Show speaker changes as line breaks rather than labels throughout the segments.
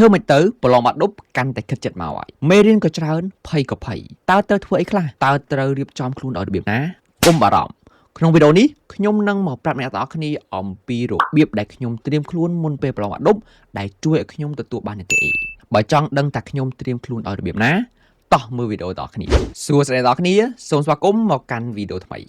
ធ្វើមិនទៅប្រឡងបាក់ឌុបកាន់តែខិតចិត្តមកហើយមេរៀនក៏ច្រើនភ័យក៏ភ័យតើត្រូវធ្វើអីខ្លះតើត្រូវរៀបចំខ្លួនដោយរបៀបណាកុំបារម្ភក្នុងវីដេអូនេះខ្ញុំនឹងមកប្រាប់អ្នកទាំងអស់គ្នាអំពីរបៀបដែលខ្ញុំត្រៀមខ្លួនមុនពេលប្រឡងបាក់ឌុបដែលជួយឲ្យខ្ញុំទទួលបាននិទ្ទេស A បើចង់ដឹងថាខ្ញុំត្រៀមខ្លួនដោយរបៀបណាតោះមើលវីដេអូទាំងអស់គ្នាសួស្តីអ្នកទាំងអស់គ្នាសូមស្វាគមន៍មកកាន់វីដេអូថ្មី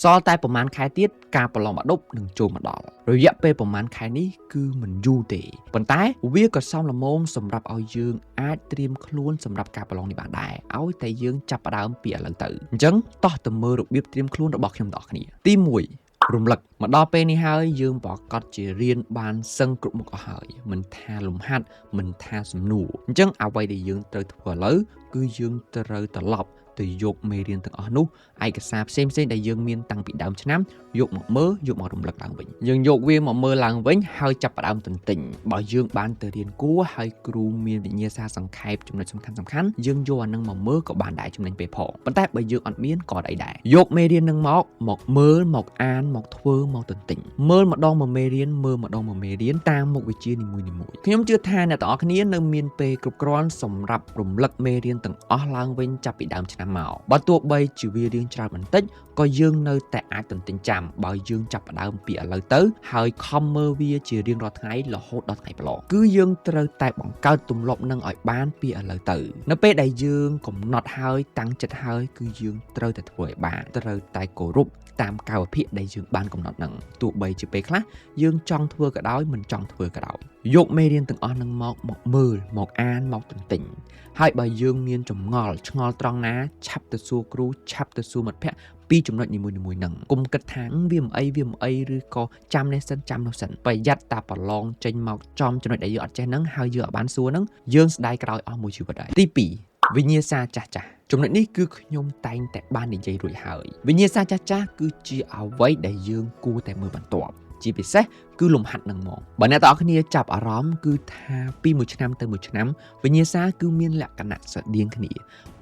សល់តែប្រហែលខែទៀតការប្រឡងបាក់ឌុបនឹងចូលមកដល់រយៈពេលប្រហែលខែនេះគឺមិនយូរទេប៉ុន្តែវាក៏សមល្មមសម្រាប់ឲ្យយើងអាចត្រៀមខ្លួនសម្រាប់ការប្រឡងនេះបានដែរឲ្យតែយើងចាប់ផ្ដើមពីឥឡូវទៅអញ្ចឹងតោះទៅមើលរបៀបត្រៀមខ្លួនរបស់ខ្ញុំទាំងអស់គ្នាទី1រំលឹកមកដល់ពេលនេះហើយយើងប្រកាសជារៀនបានសឹងគ្រប់មុខអស់ហើយមិនថាលំហាត់មិនថាសំណួរអញ្ចឹងអ្វីដែលយើងត្រូវធ្វើឥឡូវគឺយើងត្រូវត្រឡប់ទៅយកមេរៀនទាំងអស់នោះ ឯកសារផ្សេងៗដែលយើងមានតាំងពីដើមឆ្នាំយកមកមើលយកមករំលឹកឡើងវិញយើងយកវាមកមើលឡើងវិញហើយចាប់ផ្ដើមទន្ទិញបើយើងបានទៅរៀនគួរហើយគ្រូមានវិញ្ញាសាសង្ខេបចំណុចសំខាន់សំខាន់យើងយកអានឹងមកមើលក៏បានដែរចំណេញពេលផងប៉ុន្តែបើយើងអត់មានក៏អត់អីដែរយកមេរៀននឹងមកមកមើលមកអានមកធ្វើមកទន្ទិញមើលម្ដងមួយមេរៀនមើលម្ដងមួយមេរៀនតាមមុខវិជ្ជានីមួយៗខ្ញុំជឿថាអ្នកទាំងអស់គ្នានៅមានពេលគ្រប់គ្រាន់សម្រាប់រំលឹកមេរៀនទាំងអស់ឡើងវិញចាប់ពីដើមឆ្នាំមកបើទោះបីជាវារៀងច្រើនបន្តិចក៏យើងនៅតែអាចទន្ទិញចាំបើយើងចាប់ផ្ដើមពីឥឡូវទៅហើយខំមើលវាជារៀងរាល់ថ្ងៃរហូតដល់ថ្ងៃប្រឡងគឺយើងត្រូវតែបង្កើតទម្លាប់នឹងឲ្យបានពីឥឡូវទៅនៅពេលដែលយើងកំណត់ហើយតាំងចិត្តហើយគឺយើងត្រូវតែធ្វើឲ្យបានត្រូវតែគោរពតាមកាលវិភាគដែលយើងបានកំណត់នឹងទោះបីជាពេលខ្លះយើងចង់ធ្វើក៏ដោយមិនចង់ធ្វើក៏ដោយយកមេរៀនទាំងអស់នឹងមកមកមើលមកអានមកទន្ទិញហើយបើយើងមានចម្ងល់ឆ្ងល់ត្រង់ណាឆាប់ទៅសួរគ្រូឆាប់ទៅសួរមិត្តភ័ក្តិពីចំណុចនីមួយៗហ្នឹងកុំគិតថាវាមិនអីវាមិនអីឬក៏ចាំនេះសិនចាំនោះសិនប្រយ័ត្នតាប្រឡងចេញមកចំចំណុចដែលយើងអត់ចេះហ្នឹងហើយយើងអត់បានសួរហ្នឹងយើងស្ដាយក្រោយអស់មួយជីវិតហើយទី2វិញ្ញាសាចាស់ចាស់ចំណុចនេះគឺខ្ញុំតែងតែបាននិយាយរួចហើយវិញ្ញាសាចាស់ចាស់គឺជាអ្វីដែលយើងគួរតែមើលបន្ទាប់ជាពិសេសគឺលំហាត់នឹងមកបើអ្នកទាំងអស់គ្នាចាប់អារម្មណ៍គឺថាពីមួយឆ្នាំទៅមួយឆ្នាំវិញ្ញាសាគឺមានលក្ខណៈស្រដៀងគ្នា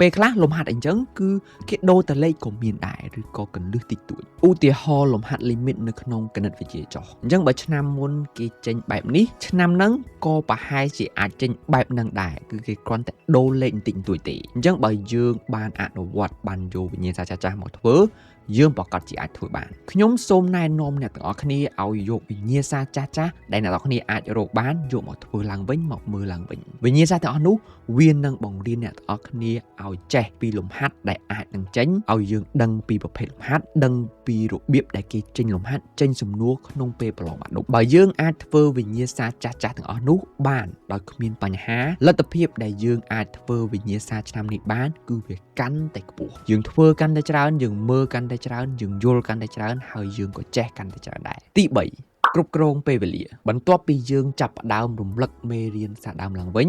ពេលខ្លះលំហាត់អញ្ចឹងគឺគេដូរតលេខក៏មានដែរឬក៏កលឹះតិចតួចឧទាហរណ៍លំហាត់ limit នៅក្នុងគណិតវិទ្យាចុះអញ្ចឹងបើឆ្នាំមុនគេចេញបែបនេះឆ្នាំហ្នឹងក៏ប្រហែលជាអាចចេញបែបហ្នឹងដែរគឺគេគ្រាន់តែដូរលេខបន្តិចបន្តួចទេអញ្ចឹងបើយើងបានអនុវត្តបានយកវិញ្ញាសាចាស់ៗមកធ្វើយើងប្រកាសជាអាចធ្វើបានខ្ញុំសូមណែនាំអ្នកទាំងអស់គ្នាឲ្យយកវិញ្ញាសាចាស់ចាស់ដែលអ្នកទាំងអស់គ្នាអាចរកបានយកមកធ្វើឡើងវិញមកមើលឡើងវិញវិញ្ញាសាទាំងអស់នោះវានឹងបង្រៀនអ្នកទាំងអស់គ្នាឲ្យចេះពីលំហាត់ដែលអាចនឹងចេញឲ្យយើងដឹងពីប្រភេទលំហាត់ដឹងពីរបៀបដែលគេចេញលំហាត់ចេញសំណួរក្នុងពេលប្រឡងបាក់ឌុបបើយើងអាចធ្វើវិញ្ញាសាចាស់ចាស់ទាំងអស់នោះបានដោយគ្មានបញ្ហាលទ្ធភាពដែលយើងអាចធ្វើវិញ្ញាសាឆ្នាំនេះបានគឺវាកាន់តែខ្ពស់យើងធ្វើកាន់តែច្រើនយើងមើលកាន់តែច្រើនយើងយល់កាន់តែច្រើនហើយយើងក៏ចេះកាន់តែច្រើនដែរទី3គ្រប់គ្រងពេលវេលាបន្ទាប់ពីយើងចាប់ផ្ដើមរំលឹកមេរៀនសាដើមឡើងវិញ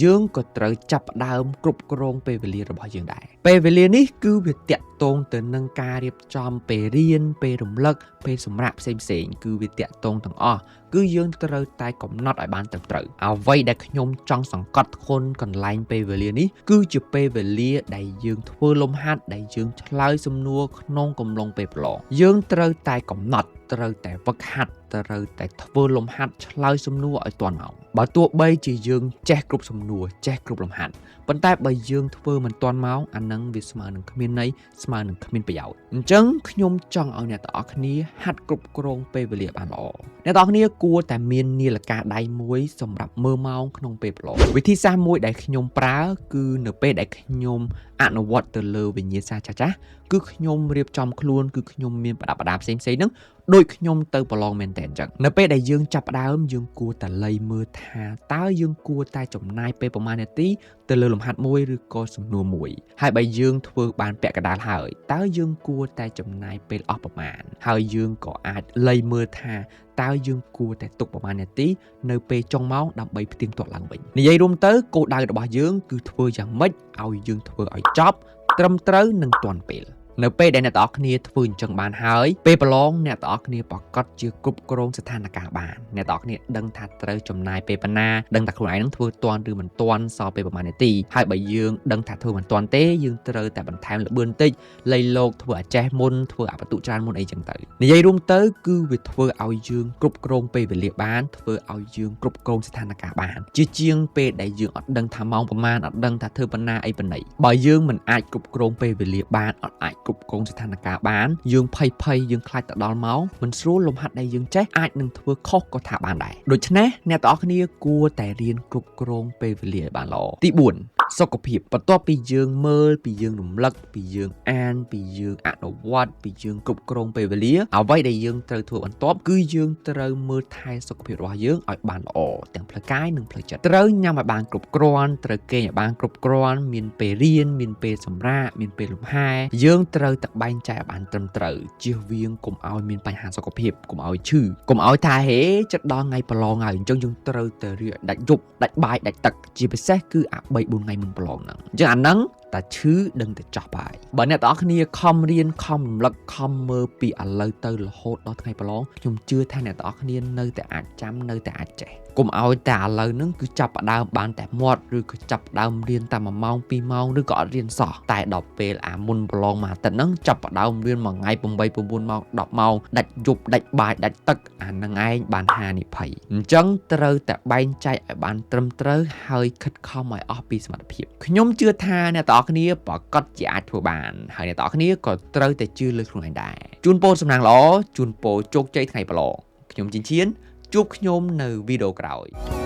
យើងក៏ត្រូវចាប់ផ្ដើមគ្រប់គ្រងពេលវេលារបស់យើងដែរពេលវេលានេះគឺវាតាក់ទងទៅនឹងការរៀបចំពេលរៀនពេលរំលឹកពេលសម្រាកផ្សេងផ្សេងគឺវាតាក់ទងទាំងអស់គឺយើងត្រូវតែកំណត់ឲ្យបានត្រឹមត្រូវអ្វីដែលខ្ញុំចង់សង្កត់ធ្ងន់កន្លែងពេលវេលានេះគឺជាពេលវេលាដែលយើងធ្វើលំហាត់ដែលយើងឆ្លើយសំណួរក្នុងកំឡុងពេលប្រឡងយើងត្រូវតែកំណត់ត្រូវតែវឹកហាត់ត្រូវតែធ្វើលំហាត់ឆ្លើយសំណួរឲ្យទាន់ម៉ោងបើទោះបីជាយើងចេះគ្រប់សំណួរចេះគ្រប់លំហាត់ប៉ុន្តែបើយើងធ្វើមិនទាន់ម៉ោងអានឹងវាស្មើនឹងគ្មានន័យស្មើនឹងគ្មានប្រយោជន៍អញ្ចឹងខ្ញុំចង់ឲ្យអ្នកទាំងអស់គ្នាហាត់គ្រប់គ្រងពេលវេលាបានល្អអ្នកទាំងអស់គ្នាគួរតែមាននាឡិកាដៃមួយសម្រាប់មើលម៉ោងក្នុងពេលប្រឡងវិធីសាស្ត្រមួយដែលខ្ញុំប្រើគឺនៅពេលដែលខ្ញុំអនុវត្តទៅលើវិញ្ញាសាចាស់ៗគឺខ្ញុំរៀបចំខ្លួនគឺខ្ញុំមានប្រដាប់ប្រដាផ្សេងៗហ្នឹងដូចខ្ញុំទៅប្រឡងមែនតើអញ្ចឹងនៅពេលដែលយើងចាប់ផ្ដើមយើងគួរតែលៃមើលថាតើយើងគួរតែចំណាយពេលប្រហែលនាទីទៅលើលំហាត់មួយឬក៏សំណួរមួយហើយបើយើងធ្វើបានពាក់កណ្ដាលហើយតើយើងគួរតែចំណាយពេលអស់ប្រមាណហើយយើងក៏អាចលៃមើលថាតើយើងគួរតែទុកប្រមាណនាទីនៅពេលចុងម៉ោងដើម្បីផ្ទៀងផ្ទាត់ឡើងវិញនិយាយរួមទៅគោលដៅរបស់យើងគឺធ្វើយ៉ាងម៉េចឲ្យយើងធ្វើឲ្យចប់ត្រឹមត្រូវនិងទាន់ពេល។ នៅពេលដែលអ្នកទាំងអស់គ្នាធ្វើអញ្ចឹងបានហើយពេលប្រឡងអ្នកទាំងអស់គ្នាប្រកាសជាគ្រប់គ្រងស្ថានភាពបានអ្នកទាំងអស់គ្នាដឹងថាត្រូវចំណាយពេលប៉ុណ្ណាដឹងថាខ្លួនឯងនឹងធ្វើទាន់ឬមិនទាន់សល់ពេលប្រហែលនាទីហើយបើយើងដឹងថាធ្វើមិនទាន់ទេយើងត្រូវតែបន្ថែមល្បឿនតិចលៃលោកធ្វើអាចេះមុនធ្វើអាបន្ទុច្រើនមុនអីចឹងទៅនិយាយរួមទៅគឺវាធ្វើឲ្យយើងគ្រប់គ្រងពេលវេលាបានធ្វើឲ្យយើងគ្រប់គ្រងស្ថានភាពបានជាជាងពេលដែលយើងអត់ដឹងថាម៉ោងប្រហែលអត់ដឹងថាធ្វើប៉ុណ្ណាអីប៉ុណ្ណីបើយើងមិនអាចគ្រប់គ្រងពេលវេលាបានអត់អាចគ្រប់គ្រងស្ថានភាពបានយើងភ័យភ័យយើងខ្លាចទៅដល់ម៉ោងមិនស្រួលលំហាត់ដែលយើងចេះអាចនឹងធ្វើខុសក៏ថាបានដែរដូច្នេះអ្នកទាំងអស់គ្នាគួរតែរៀនគ្រប់គ្រងពេលវេលាឲ្យបានល្អទី4សុខភាពបន្ទាប់ពីយើងមើលពីយើងរំលឹកពីយើងអានពីយើងអនុវត្តពីយើងគ្រប់គ្រងពេលវេលាអ្វីដែលយើងត្រូវធ្វើបន្ទាប់គឺយើងត្រូវមើលថែសុខភាពរបស់យើងឲ្យបានល្អទាំងផ្លូវកាយនិងផ្លូវចិត្តត្រូវញ៉ាំឲ្យបានគ្រប់គ្រាន់ត្រូវគេងឲ្យបានគ្រប់គ្រាន់មានពេលរៀនមានពេលសម្រាកមានពេលលំហែយើងត្រូវតែបែងចែកឲ្យបានត្រឹមត្រូវជៀសវាងកុំឲ្យមានបញ្ហាសុខភាពកុំឲ្យឈឺកុំឲ្យថាហេចិត្តដល់ថ្ងៃប្រឡងហើយអញ្ចឹងយើងត្រូវតែរៀនឲ្យដាច់យប់ដាច់បាយដាច់ទឹកជាពិសេសគឺអា3 4ថ្ងៃមុនប្រឡងហ្នឹងអញ្ចឹងអាហ្នឹងតាឈឺដឹងតែចោះបាយបើអ្នកទាំងអស់គ្នាខំរៀនខំរំលឹកខំមើលពីឥឡូវទៅរហូតដល់ថ្ងៃប្រឡងខ្ញុំជឿថាអ្នកទាំងអស់គ្នានៅតែអាចចាំនៅតែអាចចេះកុំឲ្យតែឥឡូវហ្នឹងគឺចាប់ផ្ដើមបានតែមាត់ឬក៏ចាប់ផ្ដើមរៀនតែ1ម៉ោង2ម៉ោងឬក៏អត់រៀនសោះតែដល់ពេលអាមុនប្រឡងមួយអាទិត្យហ្នឹងចាប់ផ្ដើមរៀនមួយថ្ងៃ8 9ម៉ោង10ម៉ោងដាច់យប់ដាច់បាយដាច់ទឹកអាហ្នឹងឯងបានហានិភ័យអញ្ចឹងត្រូវតែបែងចែកឲ្យបានត្រឹមត្រូវហើយខិតខំឲ្យអស់ពីសមត្ថភាពខ្ញុំជឿថាអ្នកទាំងអស់គ្នាប្រកាសជាអាចធ្វើបានហើយអ្នកទាំងអស់គ្នាក៏ត្រូវតែជឿលើខ្លួនឯងដែរជូនពរសំណាងល្អជូនពរជោគជ័យថ្ងៃប្រឡងខ្ញុំជីនឈៀនជួបខ្ញុំនៅវីដេអូក្រោយ។